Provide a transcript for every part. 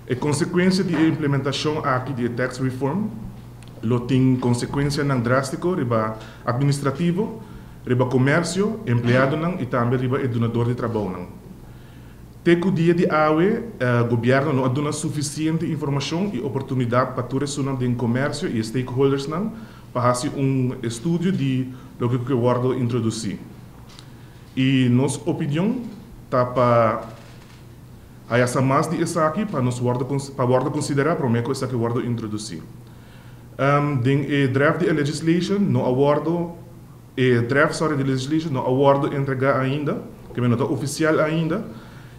E consecuencia di implementacion aki di tax reform lo tin consecuencianan drastico riba administrativo, riba comercio, empleadonan y tambe riba e dunado di trabounan. Te cu dia di awe, gobierno no a duna suficiente informacion y oportunidad pa tur di comercio y stakeholders nan pa haci un estudio di loke cu wordo introduci. Y nos opinion ta pa haya mas di esaki pa nos wordo pa wordo considera prome cu esaki wordo introduci. Den e draft di legislation no a wordo e draft, sorry, di legislation no a wordo entrega ainda, cu no ta oficial ainda,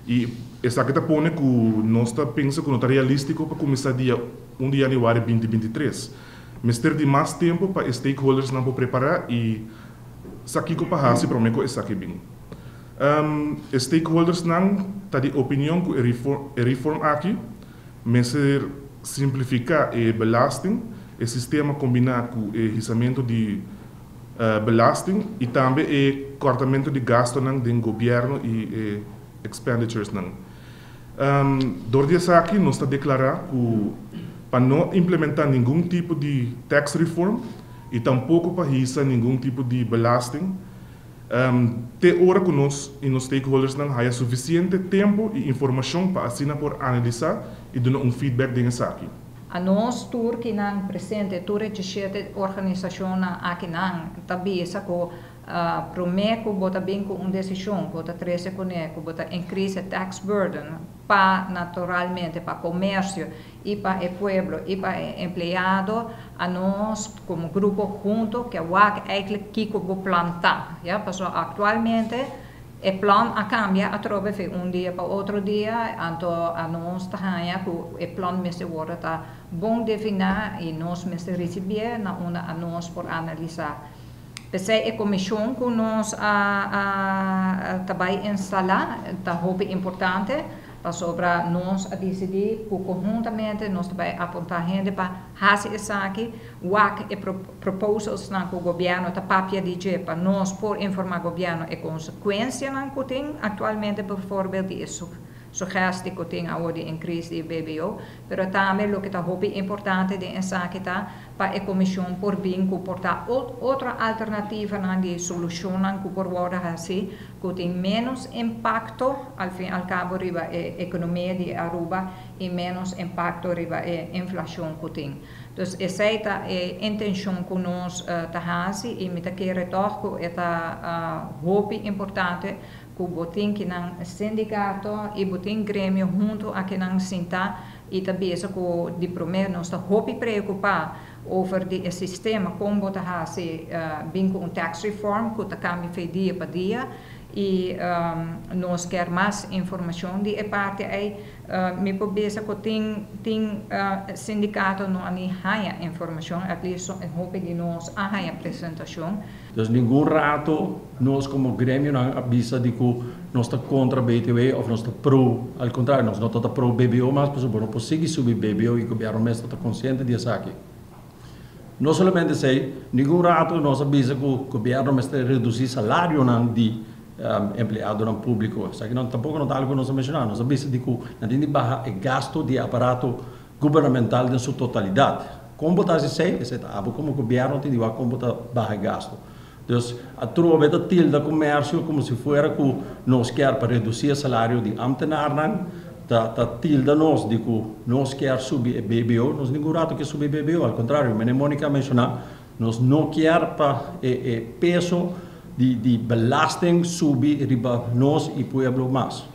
y esaki ta pone cu nos ta pensa cu no ta realistico pa cuminsa dia 1 di januari 2023. Mester di mas tempo pa stakeholders nan por prepara y sa kico pa haci prome cu esaki bin. Stakeholders nan ta di opinion cu e reform aki mester simplifica e belasting, e sistema combina cu e hisamento di belasting y tambe e cortamento di gastonan di gobierno y e expenditures nan. Door di esaki nos ta declara cu pa no implementa ningun tipo di tax reform y tampoco pa hisa ningun tipo di belasting, te ora cu nos y nos stakeholders nan haya suficiente tempo y informacion pa asina por analisa y duna un feedback den esaki. Anos tur kinan presente, tur e 17 organisacion akinan, ta bisa cu prome cu bo ta bin cu un decision, cu ta trece cune, cu bo ta increase tax burden pa naturalmente pa comercio y pa e pueblo y pa e empleado, anos como grupo hunto kier wak eigenlijk kico bo plan ta. Ja, paso actualmente e plan a cambia atrobe di un dia pa otro dia, anto anos ta haya cu e plan mester wordo ta bon defini y nos mester ricibi na unda anos por analisa. Pesey e comision cu nos a tambe instala ta hopi importante, pasobra nos a dicidi cu conhuntamente nos tambe apunta hende pa haci esaki, wak e proposals nan cu gobierno ta papia di dje pa nos por informa gobierno e consecuencianan cu tin actualmente, bijvoorbeeld di suggestie cu tin awor di increase di BBO, pero tambe loke ta hopi importante di esaki ta pa e comision por bin cu por ta otro alternativanan di solucion cu por wordo haci cu tin menos impacto al fin al cabo riba e economia di Aruba y menos impacto riba e inflacion cu tin. Dus esey ta e intencion cu nos ta haci y mi ta kere toch cu ta hopi importante cu bo tin kinan sindicato y bo tin gremio hunto akinan sinta y ta bisa cu di prome nos ta hopi preocupa over di e sistema con bo ta haci bin cu un tax reform cu ta cambia di dia pa dia y nos kier mas informacion di e parti ey. Mi por bisa cu tin sindicato no a ni haya informacion, at least hopi di nos a haya presentacion. Dus ningun rato nos como gremio nan a bisa di cu nos ta contra BTW of nos ta pro, al contrario, nos no ta pro BBO mas, pasobra no por sigui subi BBO y gobierno mes ta consciente di esaki. No solamente esey, ningun rato nos a bisa cu gobierno mester reduci salarionan di empleadonan publico. Esaki no, tampoco no ta algo cu nos a menciona. Nos a bisa di cu nan tin di baha e gasto di aparato gubernamental den su totalidad. Con bo ta esey? Esey ta abo como gobierno tin di wak con bo ta baha e gasto. Dus atrobe ta tilda comercio como si fuera cu nos kier pa reduci e salario di ambtenaarnan, ta tilda nos di cu nos kier subi e BBO, nos ningun rato kier subi e BBO, al contrario, manera Monica a menciona, nos no kier pa e peso di belasting subi riba nos y pueblo mas.